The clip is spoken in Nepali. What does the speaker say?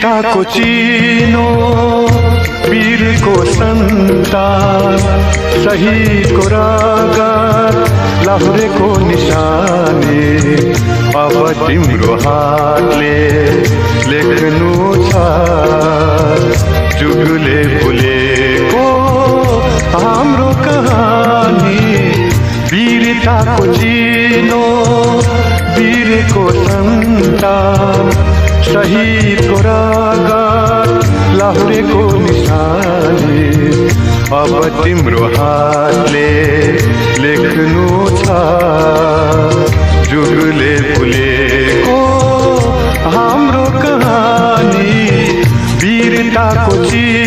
वीरताको चिनो, वीरको सन्तान, शहीदको रगत, लाहुरेको निशानी। अब तिम्रो हातले लेख्नु छ जुगले भुलेको हाम्रो कहानी। वीरताको चिनो, वीरको सन्तान, शहीदको रगत, लाहुरेको निशानी। अब तिम्रो हातले लेख्नु छ जुगले भुलेको हाम्रो कहानी। वीरताको चिनो,